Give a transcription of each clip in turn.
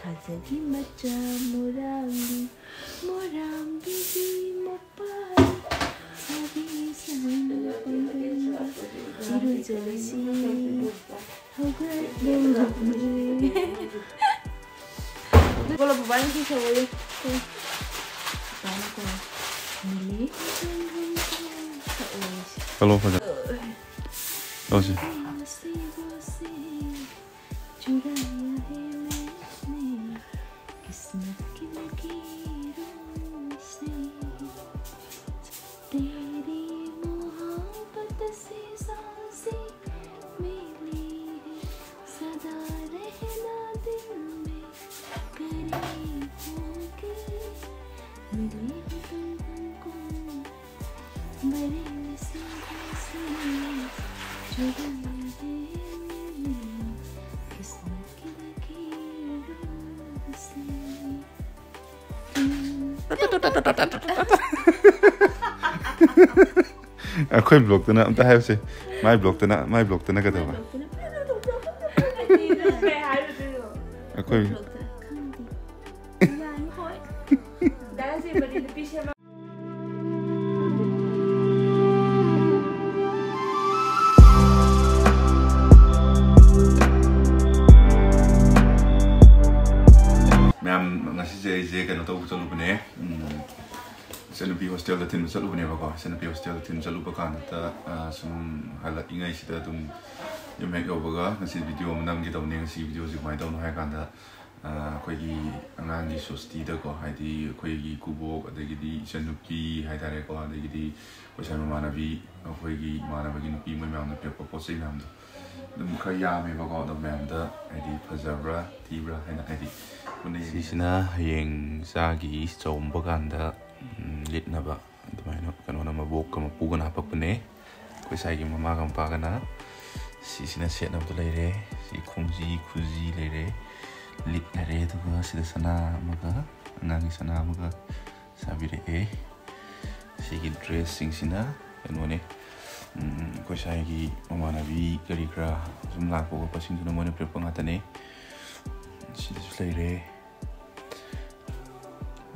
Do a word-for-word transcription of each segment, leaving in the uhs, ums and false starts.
ꯐꯖꯒꯤ ꯃꯆꯥ ꯃꯣꯔꯥꯡꯕꯤ, ꯃꯣꯔꯥꯡꯕꯤꯒꯤ ꯃꯄꯥꯜ, ꯁꯥꯕꯤ ꯁꯥꯅ ꯄꯥꯡꯒꯜ, ꯏꯔꯨꯖꯁꯤ ꯍꯧꯒꯠꯂꯨꯔꯦ꯫ ꯀꯣꯂꯣ ꯕꯕꯥꯅ ꯐꯤ ꯁꯧꯋꯦ꯫ ꯃꯤꯂꯤ ꯁꯛꯑꯣ꯫ ꯀꯣꯂꯣ ꯐꯖ-, ꯇꯧꯁꯤ꯫ ꯆꯨꯔꯥꯌꯥ ꯍꯦ ꯃꯩꯅꯦ ꯀꯤꯁꯃꯠ ꯀꯤ ꯂꯀꯤꯔꯣꯟ ꯁꯦ, ꯇꯦꯔꯤ ꯃꯣꯍꯕꯕꯠ ꯁꯦ ꯁꯥꯟꯁꯦ ꯃꯤꯂꯤ ꯍꯦ, ꯁꯗꯥ ꯔꯍꯅꯥ దిల్ మే, కరీబ్ ఆకే మిలే హో తుమ్ హమ్కో, బరే నసీబో సే జుడా హై కిస్మత్ కి లకీరోం సే. ꯑꯩꯈꯣꯏ ꯕ꯭ꯂꯣꯛꯇꯅ ꯑꯝꯇ ꯍꯥꯏꯔꯁꯦ꯫ ꯃꯥꯏ ꯕ꯭ꯂꯣꯛꯇꯅ, ꯃꯥꯏ ꯕ꯭ꯂꯣꯛꯇꯅ ꯀꯩꯗꯧꯕ? ꯑꯩꯈꯣꯏ ꯃꯌꯥꯝ, ꯉꯁꯤꯁꯦ ꯑꯩꯁꯦ ꯀꯩꯅꯣ ꯇꯧꯕ ꯆꯠꯂꯨꯕꯅꯦ꯫ ꯎꯝ, ꯏꯆꯟꯅꯨꯄꯤ ꯍꯣꯁꯇꯦꯜꯗ ꯊꯤꯟꯕ ꯆꯠꯂꯨꯕꯅꯦꯕꯀꯣ꯫ ꯏꯆꯟꯅꯨꯄꯤ ꯍꯣꯁꯇꯦꯜꯗ ꯊꯤꯟꯕ ꯆꯠꯂꯨꯕ ꯀꯥꯟꯗ, ꯑ, ꯁꯨꯝ ꯍꯜꯂꯛꯏꯉꯩꯁꯤꯗ ꯑꯗꯨꯝ ꯌꯨꯝ ꯍꯦꯛ ꯌꯧꯕꯒ ꯉꯁꯤ ꯚꯤꯗꯤꯑꯣ ꯑꯃ ꯅꯝꯒꯦ ꯇꯧꯕꯅꯦ꯫ ꯉꯁꯤ ꯚꯤꯗꯤꯑꯣꯁꯤ ꯀꯃꯥꯏꯅ ꯇꯧꯅꯣ ꯍꯥꯏ ꯀꯥꯟꯗ, ꯑ, ꯑꯩꯈꯣꯏꯒꯤ ꯑꯉꯥꯡꯒꯤ ꯁꯣꯁꯇꯤꯗꯀꯣ, ꯍꯥꯏꯗꯤ ꯑꯩꯈꯣꯏꯒꯤ ꯏꯀꯨꯕꯣꯛ ꯑꯗꯒꯤꯗꯤ ꯏꯆꯟꯅꯨꯄꯤ ꯍꯥꯏ ꯇꯥꯔꯦꯀꯣ, ꯑꯗꯒꯤꯗꯤ ꯑꯩꯈꯣꯏ ꯁ꯭ꯋꯥꯏ ꯃꯃꯥꯟꯅꯕꯤ, ꯑꯩꯈꯣꯏꯒꯤ ꯏꯃꯥꯟꯅꯕꯒꯤ ꯅꯨꯄꯤ, ꯃꯣꯏ ꯃꯌꯥꯝꯅ ꯄꯤꯔꯛꯄ ꯄꯣꯠ ꯆꯩ ꯃꯌꯥꯝꯗꯣ ꯑꯗꯨꯝ ꯈꯔ ꯌꯥꯝꯃꯦꯕꯀꯣ꯫ ꯑꯗꯣ ꯃꯌꯥꯝꯗ ꯍꯥꯏꯗꯤ ꯐꯖꯕ꯭ꯔꯥ ꯊꯤꯕ꯭ꯔꯥ ꯍꯥꯏꯅ ꯍꯥꯏꯗꯤ ꯄꯨꯟꯅ ꯌꯦꯡꯃꯤꯟꯅꯁꯤ꯫ ꯁꯤꯁꯤꯅ ꯍꯌꯦꯡ ꯆꯥꯒꯤ ꯆꯥꯎꯝꯕ ꯀꯥꯟꯗ, ꯎꯝ, ꯂꯤꯠꯅꯕ ꯑꯗꯨꯃꯥꯏꯅ ꯀꯩꯅꯣꯅ, ꯃꯕꯣꯛꯀ ꯃꯄꯨꯒꯅ ꯍꯥꯄꯛꯄꯅꯦ꯫ ꯑꯩꯈꯣꯏ ꯁ꯭ꯋꯥꯏꯒꯤ ꯃꯃꯥꯒ ꯃꯄꯥꯒꯅ꯫ ꯁꯤꯁꯤꯅ ꯁꯦꯠꯅꯕꯗꯣ ꯂꯩꯔꯦ꯫ ꯁꯤ ꯈꯣꯡꯖꯤ, ꯈꯨꯖꯤ ꯂꯩꯔꯦ꯫ ꯂꯤꯛ ꯂꯩꯔꯦ꯫ ꯑꯗꯨꯒ ꯁꯤꯗ ꯁꯅꯥ ꯑꯃꯒ, ꯑꯉꯥꯡꯒꯤ ꯁꯅꯥ ꯑꯃꯒ ꯁꯥꯕꯤꯔꯛꯑꯦ꯫ ꯁꯤꯒꯤ ꯗ꯭ꯔꯦꯁꯁꯤꯡꯁꯤꯅ ꯀꯩꯅꯣꯅꯦ, ꯎꯝ, ꯑꯩꯈꯣꯏ ꯁ꯭ꯋꯥꯏꯒꯤ ꯃꯃꯥꯟꯅꯕꯤ ꯀꯔꯤ ꯀꯔꯥ ꯁꯨꯝ ꯂꯥꯛꯄ ꯈꯣꯠꯄꯁꯤꯡꯗꯨꯅ ꯃꯣꯏꯅ ꯄꯤꯔꯛꯄ ꯉꯥꯛꯇꯅꯦ꯫ ꯁꯤꯗꯁꯨ ꯂꯩꯔꯦ꯫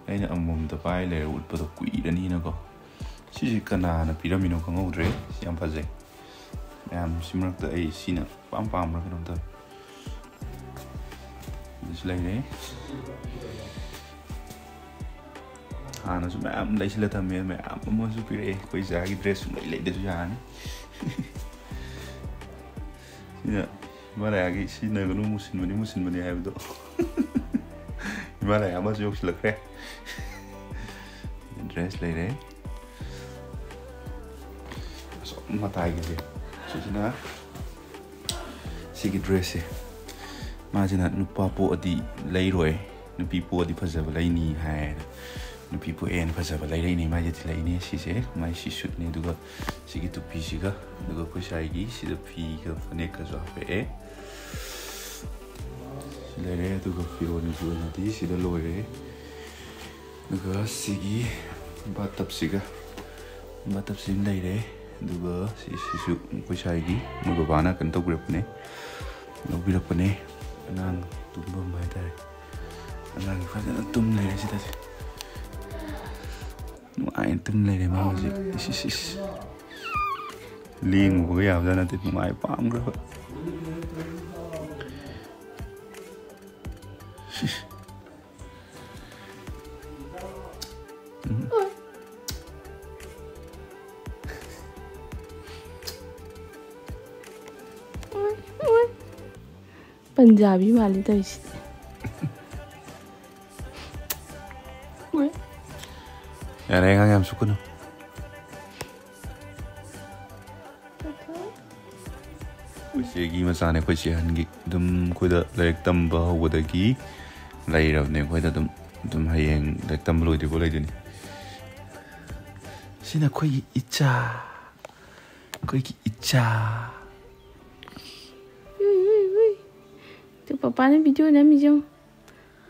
ꯑꯩꯅ ꯑꯃꯃꯝꯗ ꯄꯥꯏ ꯂꯩꯔ ꯎꯠꯄꯗꯣ ꯀꯨꯏꯔꯅꯤꯅꯀꯣ꯫ ꯁꯤꯁꯦ ꯀꯅꯥꯅ ꯄꯤꯔꯝꯃꯤꯅꯣ ꯈꯪꯍꯧꯗ꯭ꯔꯦ꯫ ꯁꯤ ꯌꯥꯝ ꯐꯖꯩ꯫ ꯃꯌꯥꯝ ꯁꯤ ꯃꯔꯛꯇ ꯑꯩ ꯁꯤꯅ ꯄꯥꯝ ꯄꯥꯝꯕ꯭ꯔꯥ ꯀꯩꯅꯣꯝ ꯇꯧꯋꯦ꯫ ꯁꯤꯗꯁꯨ ꯂꯩꯔꯦ꯫ ꯍꯥꯟꯅꯁꯨ ꯃꯌꯥꯝ ꯂꯩꯁꯤꯜꯂ ꯊꯝꯃꯦ꯫ ꯃꯌꯥꯝ ꯑꯃꯁꯨ ꯄꯤꯔꯛꯑꯦ꯫ ꯑꯩꯈꯣꯏ ꯏꯆꯥꯒꯤ ꯗ꯭ꯔꯦꯁ ꯁꯨꯡꯂꯩ ꯂꯩꯗꯁꯨ ꯌꯥꯔꯅꯤ꯫ ꯁꯤꯅ ꯍꯤꯃꯥꯂꯌꯥꯒꯤ ꯁꯤꯖꯤꯟꯅꯒꯅꯨ, ꯃꯨꯁꯤꯟꯕꯅꯤ, ꯃꯨꯁꯤꯟꯕꯅꯤ ꯍꯥꯏꯕꯗꯣ꯫ ꯍꯤꯃꯥꯂꯌꯥ ꯑꯃꯁꯨ ꯌꯧꯁꯤꯜꯂꯛꯈ꯭ꯔꯦ꯫ ꯗ꯭ꯔꯦꯁ ꯂꯩꯔꯦ꯫ ꯑꯁꯣꯝ ꯃꯇꯥꯏꯒꯤꯁꯦ, ꯁꯤꯁꯤꯅ ꯁꯤꯒꯤ ꯗ꯭ꯔꯦꯁꯁꯦ, ꯃꯥꯁꯤꯅ ꯅꯨꯄꯥ ꯄꯣꯛꯑꯗꯤ ꯂꯩꯔꯣꯏ, ꯅꯨꯄꯤ ꯄꯣꯛꯑꯗꯤ ꯐꯖꯕ ꯂꯩꯅꯤ ꯍꯥꯏꯅ꯫ ꯅꯨꯄꯤ ꯄꯣꯛꯑꯦꯅ ꯐꯖꯕ ꯂꯩꯔꯛꯏꯅꯦ, ꯃꯥꯏꯁꯦ ꯊꯤꯜꯂꯛꯏꯅꯦ꯫ ꯁꯤꯁꯦ ꯃꯥꯏ ꯁꯤ ꯁꯨꯠꯅꯤ, ꯑꯗꯨꯒ ꯁꯤꯒꯤ ꯇꯨꯄꯤꯁꯤꯒ, ꯑꯗꯨꯒ ꯑꯩꯈꯣꯏ ꯁꯥꯏꯒꯤ ꯁꯤꯗ ꯐꯤꯒ ꯐꯅꯦꯛꯀꯁꯨ ꯍꯥꯄꯛꯑꯦ꯫ ꯁꯤ ꯂꯩꯔꯦ꯫ ꯑꯗꯨꯒ ꯐꯤꯔꯣꯟꯒꯤ ꯑꯣꯏꯅꯗꯤ ꯁꯤꯗ ꯂꯣꯏꯔꯦ꯫ ꯑꯗꯨꯒ ꯁꯤꯒꯤ ꯕꯥꯠ ꯇꯞꯁꯤꯒ, ꯕꯥꯠ ꯇꯞꯁꯤ ꯑꯃ ꯂꯩꯔꯦ꯫ ꯑꯗꯨꯒ ꯁꯤ, ꯁꯤꯁꯨ ꯑꯩꯈꯣꯏ ꯁꯥꯏꯒꯤ, ꯃꯣꯏ ꯕꯕꯥꯅ ꯀꯩꯅꯣ ꯇꯧꯕꯤꯔꯛꯄꯅꯦ, ꯂꯧꯕꯤꯔꯛꯄꯅꯦ꯫ ꯑꯉꯥꯡ ꯇꯨꯝꯐꯝ ꯍꯥꯏꯇꯥꯔꯦ꯫ ꯑꯉꯥꯡ ꯐꯖꯅ ꯇꯨꯝ ꯂꯩꯔꯦ ꯁꯤꯗꯗꯤ꯫ ꯅꯨꯡꯉꯥꯏꯅ ꯇꯨꯝ ꯂꯩꯔꯦ ꯃꯥ ꯍꯧꯖꯤꯛ꯫ ꯏꯁ, ꯏꯁ, ꯏꯁ꯫ ꯂꯦꯡꯉꯨꯕꯒ ꯌꯥꯕꯖꯥꯠ ꯅꯠꯇꯦ, ꯅꯨꯡꯉꯥꯏ ꯄꯥꯝꯈ꯭ꯔꯕ꯫ ꯎꯝ꯫ ꯄꯟꯖꯥꯕꯤ ꯃꯥꯜꯂꯤ ꯇꯧꯔꯤꯁꯤꯗꯤ꯫ ꯌꯥꯔꯦ, ꯑꯉꯥꯡ ꯌꯥꯝ ꯁꯨꯛꯀꯅꯨ꯫ ꯑꯩꯈꯣꯏ ꯆꯦꯒꯤ ꯃꯆꯥꯅꯦ, ꯑꯩꯈꯣꯏ ꯆꯦ ꯑꯍꯟꯒꯤ꯫ ꯑꯗꯨꯝ ꯑꯩꯈꯣꯏꯗ ꯂꯥꯏꯔꯤꯛ ꯇꯝꯕ ꯍꯧꯕꯗꯒꯤ ꯂꯩꯔꯕꯅꯦ ꯑꯩꯈꯣꯏꯗ ꯑꯗꯨꯝ꯫ ꯑꯗꯨꯝ ꯍꯌꯦꯡ ꯂꯥꯏꯔꯤꯛ ꯇꯝꯕ ꯂꯣꯏꯗ꯭ꯔꯤꯐꯥꯎ ꯂꯩꯗꯣꯏꯅꯤ꯫ ꯁꯤꯅ ꯑꯩꯈꯣꯏꯒꯤ ꯏꯆꯥ, ꯑꯩꯈꯣꯏꯒꯤ ꯏꯆꯥ꯫ ꯎꯏ, ꯎꯏ, ꯎꯏ꯫ ꯇꯨ ꯄꯄꯥꯅ video ꯅꯝꯃꯤꯁꯦ ꯌꯦꯡꯉꯨ꯫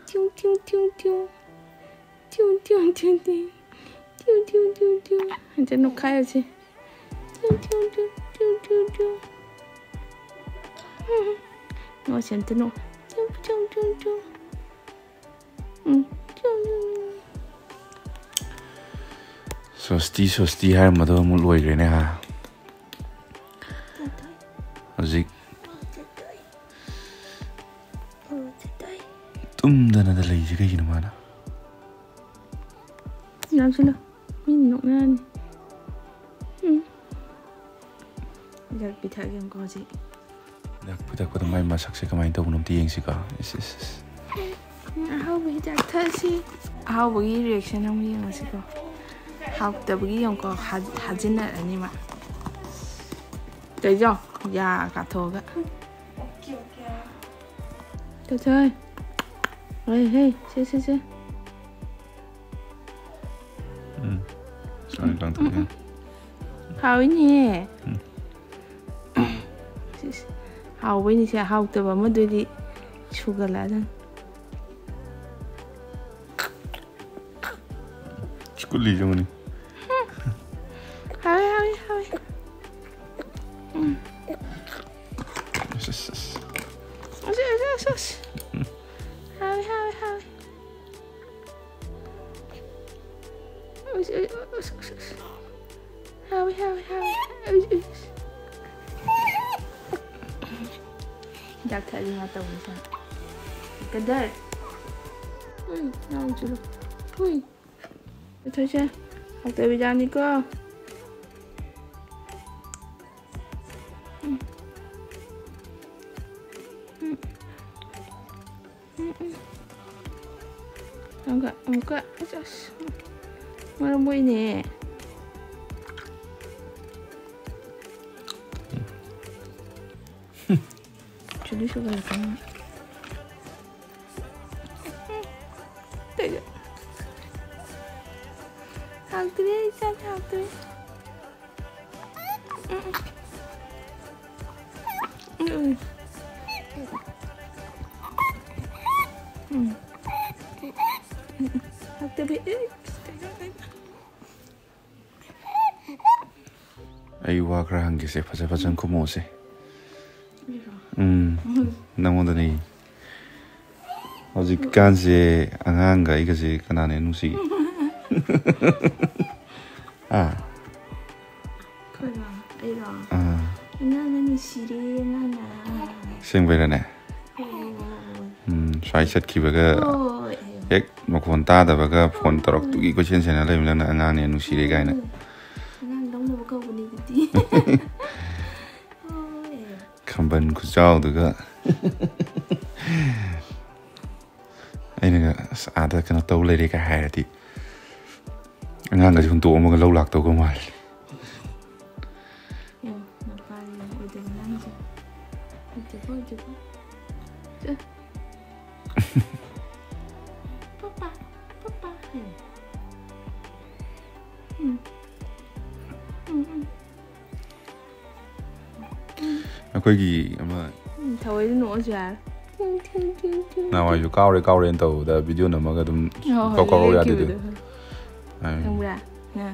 ꯇ꯭ꯌꯨ, ꯇ꯭ꯌꯨ, ꯇ꯭ꯌꯨ, ꯇ꯭ꯌꯨ꯫ ꯇ꯭ꯌꯨ, ꯇ꯭ꯌꯨ, ꯇ꯭ꯌꯨ, ꯇ꯭ꯌꯨ꯫ ꯇ꯭ꯌꯨ, ꯇ꯭ꯌꯨ, ꯇ꯭ꯌꯨ, ꯇ꯭ꯌꯨ꯫ ꯑꯝꯇ ꯅꯣꯛꯈꯥꯏꯔꯁꯤ꯫ ꯇ꯭ꯌꯨ, ꯇ꯭ꯌꯨ, ꯇ꯭ꯌꯨ, ꯇ꯭ꯌꯨ, ꯇ꯭ꯌꯨ, ꯇ꯭ꯌꯨ꯫ ꯅꯣꯛꯁꯤ ꯑꯝꯇ ꯅꯣꯛ꯫ ꯆꯨꯝ, ꯆꯨꯝ, ꯆꯨꯝ, ꯆꯨꯝ꯫ ꯎꯝ, ꯆꯨꯝ, ꯆꯨꯝ, ꯆꯨꯝ꯫ ꯁ꯭ꯋꯁꯇꯤ, ꯁ꯭ꯋꯁꯇꯤ ꯍꯥꯏꯔꯝꯕꯗꯣ ꯑꯃꯨꯛ ꯂꯣꯏꯈ꯭ꯔꯦꯅꯦ, ꯍꯥ? ꯍꯧꯖꯤꯛ ꯇꯨꯝꯗꯅꯗ ꯂꯩꯁꯦ ꯀꯩꯒꯤꯅꯣ ꯃꯥꯅ? ꯂꯥꯛꯁꯤꯜꯂꯣ꯫ ꯃꯤꯅ ꯅꯣꯛꯅꯔꯅꯤ꯫ ꯎꯝ꯫ ꯍꯤꯗꯥꯛ ꯄꯤꯊꯛꯑꯒꯦ ꯑꯃꯨꯛꯀ ꯍꯧꯖꯤꯛ꯫ ꯍꯤꯗꯥꯛ ꯄꯤꯊꯛꯄꯗ ꯃꯥꯏ ꯃꯁꯛꯁꯦ ꯀꯃꯥꯏꯅ ꯇꯧꯕꯅꯣ ꯑꯝꯇ ꯌꯦꯡꯁꯤꯀꯣ꯫ ꯏꯁ, ꯏꯁ, ꯏꯁ꯫ ꯎꯝ, ꯑꯍꯥꯎꯕ ꯍꯤꯗꯥꯛ ꯊꯛꯑꯁꯤ꯫ ꯑꯍꯥꯎꯕꯒꯤ reaction ꯑꯃ ꯌꯦꯡꯉꯁꯤꯀꯣ꯫ ꯍꯥꯎꯇꯕꯒꯤ ꯌꯦꯡꯉꯨꯀꯣ, ꯍꯥ-, ꯍꯥꯖꯤꯟꯅꯔꯅꯤ ꯃꯥ꯫ ꯀꯩꯖꯣ? ꯌꯥ ꯀꯥꯊꯣꯛꯑꯒ꯫ ꯇꯣꯊꯣꯏ꯫ ꯍꯣꯏ, ꯍꯦ, ꯁꯦ, ꯁꯦ, ꯁꯦ꯫ ꯎꯝ꯫ ꯁꯥꯡ ꯂꯥꯡꯊꯣꯛꯑꯦ꯫ ꯍꯥꯎꯏꯅꯦ꯫ ꯎꯝ꯫ ꯁꯤꯁ꯫ ꯍꯥꯎꯕꯩꯅꯤꯁꯦ, ꯍꯥꯎꯇꯕ ꯑꯃꯗꯨꯗꯤ ꯁꯨꯒꯠꯂꯛꯑꯗꯝꯅꯤ꯫ ꯁ꯭ꯀꯨꯜꯂꯤ ꯆꯪꯉꯅꯤ꯫ ꯍꯥꯎꯏ, ꯍꯥꯎꯏ, ꯍꯥꯎꯏ꯫ ꯎꯝ꯫ ꯑꯁ, ꯑꯁ, ꯑꯁ꯫ ꯑꯁ, ꯑꯁ, ꯑꯁ, ꯑꯁ꯫ ꯍꯥꯎꯏ, ꯍꯥꯎꯏ, ꯍꯥꯎꯏ꯫ ꯎꯁ, ꯎꯁ, ꯎꯁ, ꯎꯁ, ꯎꯁ꯫ ꯍꯥꯎꯏ, ꯍꯥꯎꯏ, ꯍꯥꯎꯏ꯫ ꯎꯁ, ꯎꯁ꯫ ꯍꯤꯗꯥꯛ ꯊꯛꯑꯗꯤ ꯃꯥ ꯇꯧꯔꯤꯁꯦ꯫ ꯀꯗꯔ꯫ ꯍꯨꯏ, ꯅꯥꯎ ꯆꯨꯔꯨ꯫ ꯍꯨꯏ꯫ ꯆꯠꯊꯣꯏꯁꯦ꯫ ꯍꯥꯎꯇꯕꯤꯗꯥꯅꯤꯀꯣ꯫ ꯎꯝ꯫ ꯎꯝ꯫ ꯎꯝ, ꯎꯝ꯫ ꯑꯃꯨꯛꯀ, ꯑꯃꯨꯛꯀ꯫ ꯑꯁ, ꯑꯁ꯫ ꯃꯔꯝ ꯃꯣꯛꯏꯅꯦ꯫ ꯆꯨꯂꯤ ꯁꯨꯒꯠꯂꯛꯀꯅꯤ꯫ ꯇꯩꯗꯣ꯫ ꯍꯥꯎꯇ꯭ꯔꯦ, ꯑꯩ ꯆꯥꯛ ꯍꯥꯎꯇ꯭ꯔꯦ꯫ ꯎꯝ꯫ ꯎꯝ꯫ ꯎꯝ꯫ ꯍꯥꯎꯇꯕꯤ꯫ ꯑꯩ ꯋꯥ ꯈꯔ ꯍꯪꯒꯦꯁꯦ, ꯐꯖ ꯐꯖꯅ ꯈꯨꯝꯃꯛꯑꯣꯁꯦ꯫ ꯎꯝ, ꯅꯪꯉꯣꯟꯗꯅꯦ꯫ ꯍꯧꯖꯤꯛꯀꯥꯟꯁꯦ ꯑꯉꯥꯡꯒ ꯑꯩꯒꯁꯦ ꯀꯅꯥꯅ ꯍꯦꯟꯅ ꯅꯨꯡꯁꯤꯒꯦ? ꯑꯥ, ꯑꯩꯈꯣꯏꯔꯣ? ꯑꯩꯔꯣ? ꯑꯥ, ꯑꯉꯥꯡꯅ ꯅꯨꯡꯁꯤꯔꯦ, ꯑꯉꯥꯡꯅ. ꯑꯁꯦꯡꯕꯩꯔꯅꯦ? ꯑꯣ, ꯎꯝ, ꯁ꯭ꯋꯥꯏ ꯆꯠꯈꯤꯕꯒ ꯍꯣꯏ, ꯑꯌꯣ꯫ ꯍꯦꯛ ꯃꯈꯣꯟ ꯇꯥꯗꯕꯒ ꯐꯣꯟ ꯇꯧꯔꯛꯇꯨꯒꯤ ꯀꯣꯏꯁꯦꯟ ꯁꯦꯟꯅ ꯂꯩꯕ ꯅꯪꯅ ꯑꯉꯥꯡꯅ ꯍꯦꯟꯅ ꯅꯨꯡꯁꯤꯔꯦ ꯀꯥꯏꯅ꯫ ꯑꯉꯥꯡ ꯂꯧꯅꯕ ꯀꯧꯕꯅꯤ ꯑꯗꯨꯗꯤ꯫ ꯍꯣꯏ, ꯑꯌꯣ꯫ ꯈꯝꯕꯟ ꯈꯨꯆꯥꯎꯗꯨꯒ꯫ ꯑꯩꯅꯒ "ꯑꯁ, ꯑꯥꯗ ꯀꯩꯅꯣ ꯇꯧ ꯂꯩꯔꯦ" ꯀꯥꯏ ꯍꯥꯏꯔꯗꯤ ꯑꯉꯥꯡꯒꯁꯦ ꯍꯨꯟꯇꯣꯛꯑꯝꯃꯒ ꯂꯧ ꯂꯥꯛꯇꯧꯒ ꯃꯥꯜꯂꯦ꯫ ꯌꯦꯡꯉꯣ, ꯃꯄꯥ ꯌꯦꯡꯉꯣ, ꯑꯣꯏꯗꯕ ꯑꯉꯥꯡꯁꯦ꯫ ꯑꯣꯏꯗꯕ, ꯑꯣꯏꯗꯕ꯫ ꯆꯦ꯫ ꯄꯄꯥ, ꯄꯄꯥ ꯍꯥꯏꯌꯣ꯫ ꯎꯝ꯫ ꯎꯝ, ꯎꯝ꯫ ꯑꯩꯈꯣꯏꯒꯤ ꯑꯃ ꯎꯝ, ꯊꯑꯣꯏꯅ ꯅꯣꯛꯑꯁꯨ ꯌꯥꯔꯦ꯫ ꯅꯍꯥꯟꯋꯥꯏꯁꯨ "ꯀꯥꯎꯔꯦ, ꯀꯥꯎꯔꯦꯅ" ꯇꯧꯕꯗ ꯚꯤꯗꯤꯑꯣ ꯅꯝꯃꯒ ꯑꯗꯨꯝ ꯍꯣꯏ, ꯍꯣꯏ, ꯀꯥꯎ ꯀꯥꯎ ꯌꯥꯗꯦꯗꯣ꯫ ꯂꯦꯞꯈꯤꯕꯗꯣ꯫ ꯑꯥ꯫ ꯈꯪꯕ꯭ꯔꯥ? ꯅ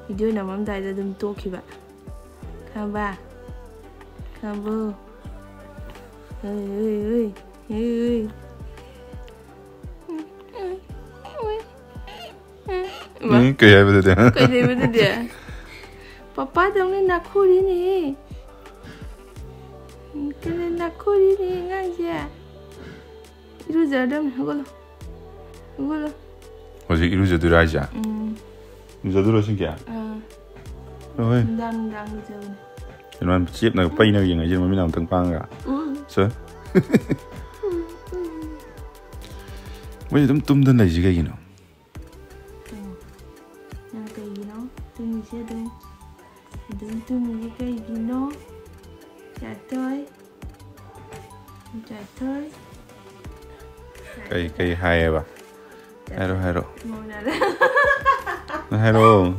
ꯚꯤꯗꯤꯑꯣ ꯅꯝꯃꯝꯗꯥꯏꯗ ꯑꯗꯨꯝ ꯇꯣꯛꯈꯤꯕ꯫ ꯈꯪꯕ꯭ꯔꯥ? ꯈꯪꯕ꯭ꯔꯣ? ꯍꯩ, ꯍꯩ, ꯍꯩ, ꯍꯩ, ꯍꯩ꯫ ꯎꯝ, ꯀꯩ ꯍꯥꯏꯕꯗꯨꯗꯤ? ꯀꯩ ꯂꯩꯕꯗꯨꯗꯤ? ꯄꯄꯥꯗꯧꯅ ꯅꯥꯈꯣꯔꯤꯅꯦ꯫ ꯀꯩꯅꯣ ꯅꯥꯈꯣꯔꯤꯅꯦ ꯑꯉꯥꯡꯁꯦ꯫ ꯏꯔꯨꯖꯔꯗꯝꯅꯤ, ꯍꯧꯒꯠꯂꯣ꯫ ꯍꯧꯒꯠꯂꯣ꯫ ꯍꯧꯖꯤꯛ ꯏꯔꯨꯖꯗꯣꯏꯔꯣ ꯍꯥꯏꯁꯦ? ꯎꯝ꯫ ꯏꯔꯨꯖꯗꯣꯏꯔꯣ, ꯁꯤꯡꯀꯦ? ꯑꯥ꯫ ꯍꯣꯏ꯫ ꯅꯨꯡꯗꯥꯡ, ꯅꯨꯡꯗꯥꯡ ꯂꯨꯖꯕꯅꯦ꯫ ꯀꯩꯅꯣ, ꯆꯦꯞꯅꯒ ꯄꯩꯅꯒ ꯌꯦꯡꯉꯛꯏꯁꯦ, ꯃꯃꯤꯠ ꯑꯃꯇꯪ ꯄꯥꯡꯉꯒ꯫ ꯎꯝ꯫ ꯁꯦ꯫ ꯃꯣꯏꯁꯦ ꯑꯗꯨꯝ ꯇꯨꯝꯗꯅ ꯂꯩꯁꯤ ꯀꯩꯒꯤꯅꯣ? ꯀꯩꯅꯣ? ꯅꯪ ꯀꯩꯒꯤꯅꯣ ꯇꯨꯝꯃꯤꯁꯦ ꯑꯗꯨꯝ? ꯑꯗꯨꯝ ꯇꯨꯝꯃꯤꯁꯦ ꯀꯩꯒꯤꯅꯣ? ꯆꯥꯊꯣꯏ꯫ ꯆꯥꯊꯣꯏ꯫ ꯀꯩ, ꯀꯩ ꯍꯥꯏꯌꯦꯕ? ꯍꯥꯏꯔꯣ, ꯍꯥꯏꯔꯣ꯫ ꯃꯧꯅꯔꯦ꯫ ꯅꯪ ꯍꯥꯏꯔꯛꯑꯣ꯫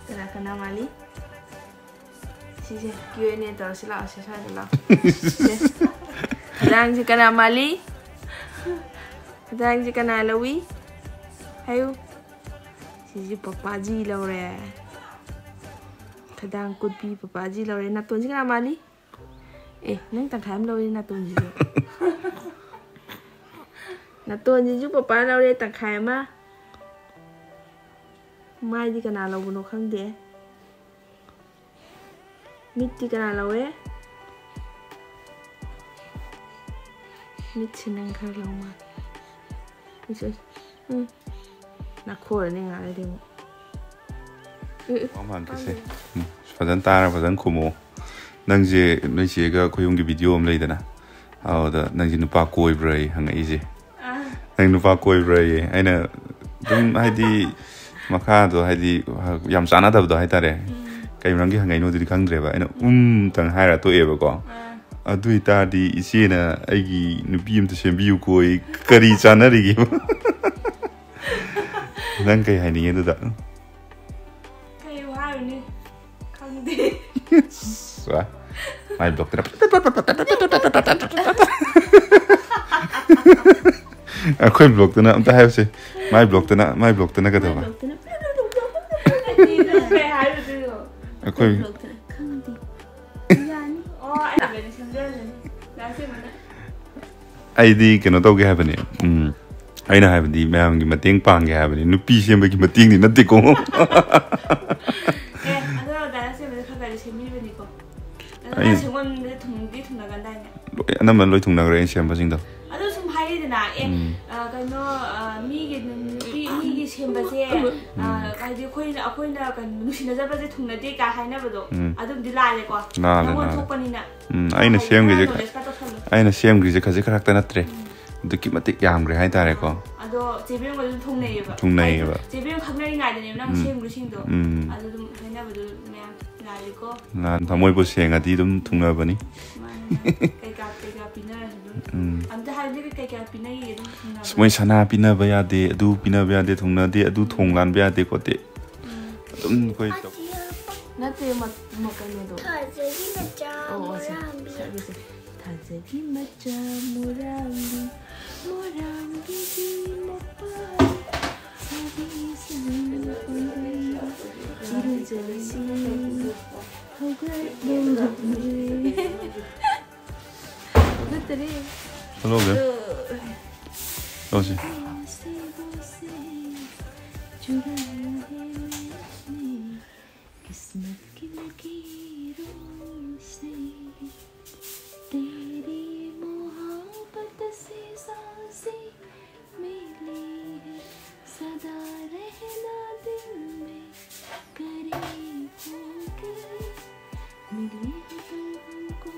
ꯀꯅꯥ ꯀꯅꯥ ꯃꯥꯜꯂꯤ? ꯁꯤꯁꯦ Q and A ꯇꯧꯔꯁꯤ ꯂꯥꯛꯑꯣ, ꯁꯤ ꯁ꯭ꯋꯥꯏꯗ ꯂꯥꯛꯑꯣ꯫ ꯁꯦ꯫ ꯈꯗꯥꯡꯁꯦ ꯀꯅꯥ ꯃꯥꯜꯂꯤ? ꯈꯗꯥꯡꯁꯦ ꯀꯅꯥ ꯂꯧꯏ? ꯍꯥꯏꯌꯨ꯫ ꯁꯤꯁꯨ ꯄꯄꯥꯖꯤ ꯂꯧꯔꯦ꯫ ꯈꯗꯥꯡ ꯀꯨꯠꯄꯤ ꯄꯄꯥꯖꯤ ꯂꯧꯔꯦ꯫ ꯅꯥꯇꯣꯟꯁꯤ ꯀꯅꯥ ꯃꯥꯜꯂꯤ? ꯑꯦ, ꯅꯪ ꯇꯪꯈꯥꯏ ꯑꯃ ꯂꯧꯔꯦ ꯅꯥꯇꯣꯟꯁꯤꯁꯨ꯫ ꯅꯥꯇꯣꯟꯁꯤꯁꯨ ꯄꯄꯥ ꯂꯧꯔꯦ ꯇꯪꯈꯥꯏ ꯑꯃ꯫ ꯃꯥꯏꯗꯤ ꯀꯅꯥ ꯂꯧꯕꯅꯣ ꯈꯪꯗꯦ꯫ ꯃꯤꯠꯇꯤ ꯀꯅꯥ ꯂꯧꯋꯦ? ꯃꯤꯠꯁꯤ ꯅꯪ ꯈꯔ ꯂꯧ ꯃꯥꯜꯂꯦ꯫ ꯎꯏꯁ, ꯎꯏꯁ꯫ ꯎꯝ꯫ ꯅꯥꯈꯣꯔꯅꯤ ꯉꯥꯏꯔꯗꯤ ꯑꯃꯨꯛ꯫ ꯎꯝ, ꯎꯝ꯫ ꯋꯥ ꯑꯃ ꯍꯪꯒꯦꯁꯦ꯫ ꯎꯝ, ꯐꯖꯅ ꯇꯥꯔ ꯐꯖꯅ ꯈꯨꯝꯃꯣ꯫ ꯅꯪꯁꯦ ꯅꯣꯏ ꯆꯦꯒ ꯑꯩꯈꯣꯏ ꯌꯨꯝꯒꯤ ꯚꯤꯗꯤꯑꯣ ꯑꯃ ꯂꯩꯗꯅ, ꯑꯗꯨꯗ ꯅꯪꯁꯦ ꯅꯨꯄꯥ ꯀꯣꯏꯕ꯭ꯔꯥ ꯑꯩ ꯍꯪꯉꯛꯏꯁꯦ꯫ ꯑꯥ꯫ ꯅꯪ ꯅꯨꯄꯥ ꯀꯣꯏꯕ꯭ꯔꯥꯌꯦ? ꯑꯩꯅ ꯑꯗꯨꯝ ꯍꯥꯏꯗꯤ ꯃꯈꯥꯗꯣ ꯍꯥꯏꯗꯤ ꯌꯥꯝ ꯆꯥꯟꯅꯗꯕꯗꯣ ꯍꯥꯏꯇꯥꯔꯦ꯫ ꯎꯝ꯫ ꯀꯩ ꯃꯔꯝꯒꯤ ꯍꯪꯉꯛꯏꯅꯣꯗꯨꯗꯤ ꯈꯪꯗ꯭ꯔꯦꯕ꯫ ꯑꯩꯅ ꯎꯝ꯫ "ꯎꯝ"ꯇꯪ ꯍꯥꯏꯔ ꯇꯣꯛꯑꯦꯕꯀꯣ꯫ ꯑꯥ꯫ ꯑꯗꯨ ꯑꯣꯏꯇꯥꯔꯗꯤ ꯏꯆꯦꯅ ꯑꯩꯒꯤ ꯅꯨꯄꯤ ꯑꯝꯇ ꯁꯦꯝꯕꯤꯌꯨꯀꯣ, ꯑꯩ ꯀꯔꯤ ꯆꯥꯟꯅꯔꯤꯒꯦꯕ? ꯅꯪ ꯀꯩ ꯍꯥꯏꯅꯤꯡꯉꯦ ꯑꯗꯨꯗ? ꯀꯩ ꯍꯥꯏꯔꯨꯅꯤ? ꯈꯪꯗꯦ꯫ ꯁ꯭ꯋꯥ꯫ ꯃꯥꯏ ꯕ꯭ꯂꯣꯛꯇꯅ꯫ ꯑꯩꯈꯣꯏ ꯕ꯭ꯂꯣꯛꯇꯅ ꯑꯝꯇ ꯍꯥꯏꯔꯨꯁꯦ꯫ ꯃꯥꯏ ꯕ꯭ꯂꯣꯛꯇꯅ, ꯃꯥꯏ ꯕ꯭ꯂꯣꯛꯇꯅ ꯀꯩꯗꯧꯕ? ꯑꯩꯗꯤ ꯅꯪ ꯀꯩ ꯍꯥꯏꯔꯨꯗꯣꯏꯅꯣ? ꯑꯩꯈꯣꯏ ꯕ꯭ꯂꯣꯛꯇꯅ ꯈꯪꯗꯦ꯫ ꯌꯥꯅꯤ꯫ ꯑꯣ, ꯑꯩ ꯁꯦꯝꯖꯔꯁꯅꯤ꯫ ꯂꯥꯁ ꯁꯦꯝꯕꯅ꯫ ꯑꯩꯗꯤ ꯀꯩꯅꯣ ꯇꯧꯒꯦ ꯍꯥꯏꯕꯅꯦ꯫ ꯎꯝ, ꯑꯩꯅ ꯍꯥꯏꯕꯗꯤ ꯃꯌꯥꯝꯒꯤ ꯃꯇꯦꯡ ꯄꯥꯡꯒꯦ ꯍꯥꯏꯕꯅꯤ, ꯅꯨꯄꯤ ꯁꯦꯝꯕꯒꯤ ꯃꯇꯦꯡꯗꯤ ꯅꯠꯇꯦꯀꯣ꯫ ꯑꯦ, ꯑꯗꯣ ꯗꯥꯏꯅꯥ ꯁꯦꯝꯕꯗ ꯈꯔ ꯈꯔꯗꯤ ꯁꯦꯝꯕꯤꯕꯅꯤꯀꯣ꯫ ꯑꯗꯣ ꯑꯩ ꯅꯪ ꯁꯦꯝꯒꯣꯟꯕꯗ ꯊꯨꯡꯗꯤ ꯊꯨꯡꯅꯒꯟꯗꯥꯏꯅꯦ? ꯂꯣꯏ, ꯑꯅꯝꯕꯅ ꯂꯣꯏ ꯊꯨꯡꯅꯈ꯭ꯔꯦ ꯑꯩꯅ ꯁꯦꯝꯕꯁꯤꯡꯗꯣ꯫ ꯑꯗꯣ ꯁꯨꯝ ꯍꯥꯏꯅꯩꯗꯅ, ꯑꯦ, ꯎꯝ꯫ ꯑ, ꯀꯩꯅꯣ, ꯑ, ꯃꯤꯒꯤ ꯅꯨꯄꯤ, ꯃꯤꯒꯤ ꯁꯦꯝꯕꯁꯦ, ꯑ, ꯎꯝ꯫ ꯍꯥꯏꯗꯤ ꯑꯩꯈꯣꯏꯅ, ꯑꯩꯈꯣꯏꯅ ꯀꯩꯅꯣ ꯅꯨꯡꯁꯤꯅꯖꯕꯁꯦ ꯊꯨꯡꯅꯗꯦ ꯀꯥꯏ ꯍꯥꯏꯅꯕꯗꯣ, ꯎꯝ꯫ ꯑꯗꯨꯝꯗꯤ ꯂꯥꯜꯂꯦꯀꯣ꯫ ꯂꯥꯜꯂꯦ, ꯅꯪꯉꯣꯟꯗ ꯂꯥꯜꯂꯦ꯫ ꯊꯣꯛꯄꯅꯤꯅ꯫ ꯎꯝ, ꯑꯩꯅ ꯍꯥꯏꯗꯤ ꯁꯦꯝꯈ꯭ꯔꯤꯁꯦ, ꯈꯔ knowledge ꯈꯔ ꯇꯧꯁꯜꯂꯣ꯫ ꯑꯩꯅ ꯁꯦꯝꯈ꯭ꯔꯤꯁꯦ ꯈꯖꯤꯛ ꯈꯔꯛꯇ ꯅꯠꯇ꯭ꯔꯦ꯫ ꯎꯝ꯫ ꯑꯗꯨꯛꯀꯤ ꯃꯇꯤꯛ ꯌꯥꯝꯈ꯭ꯔꯦ ꯍꯥꯏꯇꯥꯔꯦꯀꯣ꯫ ꯑꯗꯣ ꯆꯦ ꯕꯦꯝꯒ ꯑꯗꯨꯝ ꯊꯨꯡꯅꯩꯌꯦꯕ꯫ ꯊꯨꯡꯅꯩꯌꯦꯕ꯫ ꯍꯥꯏꯗꯤ ꯆꯦ ꯕꯦꯝ ꯈꯪꯅꯔꯤꯉꯩꯗꯅꯦꯕ ꯅꯪ ꯎꯝ꯫ ꯁꯦꯝꯈ꯭ꯔꯤꯁꯤꯡꯗꯣ꯫ ꯎꯝ꯫ ꯑꯗꯨ ꯑꯗꯨꯝ ꯍꯥꯏꯅꯕꯗꯣ ꯃꯌꯥꯝ ꯂꯥꯜꯂꯤꯀꯣ꯫ ꯂꯥꯟ-, ꯊꯃꯣꯏꯕꯨ ꯁꯦꯡꯉꯗꯤ ꯑꯗꯨꯝ ꯊꯨꯡꯅꯕꯅꯤ꯫ ꯃꯥꯅꯤ, ꯃꯥꯅꯤ꯫ ꯀꯩꯀꯥ, ꯀꯩꯀꯥ ꯄꯤꯅꯔꯁꯨ ꯑꯗꯨꯝ꯫ ꯎꯝ꯫ ꯑꯝꯇ ꯍꯥꯏꯕꯗꯤ ꯀꯩꯀꯥ ꯄꯤꯅꯩꯌꯦ ꯑꯗꯨꯝ ꯊꯨꯡꯅꯕꯗ? ꯑꯁ, ꯃꯣꯏ ꯁꯅꯥ ꯄꯤꯅꯕ ꯌꯥꯗꯦ, ꯑꯗꯨ ꯄꯤꯅꯕ ꯌꯥꯗꯦ, ꯊꯨꯡꯅꯗꯦ, ꯑꯗꯨ ꯊꯣꯡ ꯂꯥꯟꯕ ꯌꯥꯗꯦ ꯈꯣꯠꯇꯦ꯫ ꯎꯝ꯫ ꯑꯗꯨꯝ ꯑꯩꯈꯣꯏ ꯇꯧ- ꯅꯠꯇꯦ, ꯃ-, ꯃ-, ꯀꯩꯅꯣꯗꯣ꯫ ꯊꯥꯖꯒꯤ ꯃꯆꯥ ꯑꯣ, ꯑꯣ, ꯁꯤ, ꯃꯣꯔꯥꯡꯕꯤ꯫ ꯁꯛꯑꯒꯦꯁꯦ꯫ ꯊꯥꯖꯒꯤ ꯃꯆꯥ ꯃꯣꯔꯥꯡꯕꯤ, ꯃꯣꯔꯥꯡꯕꯤꯒꯤ ꯃꯄꯥ꯫ Hello Bay. ꯇꯧꯁꯤ꯫ किस्मत की लकीरों से तेरी मोहब्बत से सांसें मिली है। सदा रहना दिल में करीब होके मिली है तू हमको।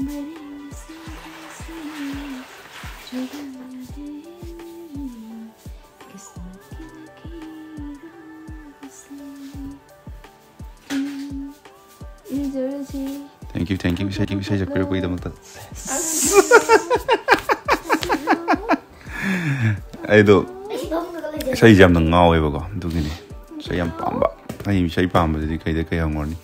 बड़े से हंसी जुदा है किस्मत की लकीरों से। ꯏꯔꯨꯖꯔꯁꯤ꯫ Thank you, thank you. ꯏꯁꯩ, ꯏꯁꯩ ꯁꯛꯄꯤꯔꯛꯄꯒꯤꯗꯃꯛꯇ꯫ ꯑꯩꯗꯣ ꯏꯁꯩꯁꯦ ꯌꯥꯝꯅ ꯉꯥꯎꯋꯦꯕꯀꯣ, ꯑꯗꯨꯒꯤꯅꯤ꯫ ꯏꯁꯩ ꯌꯥꯝ ꯄꯥꯝꯕ꯫ ꯑꯩ ꯏꯁꯩ ꯄꯥꯝꯕꯁꯤꯗꯤ ꯀꯩꯗ ꯀꯩ ꯍꯪꯉꯨꯔꯅꯤ?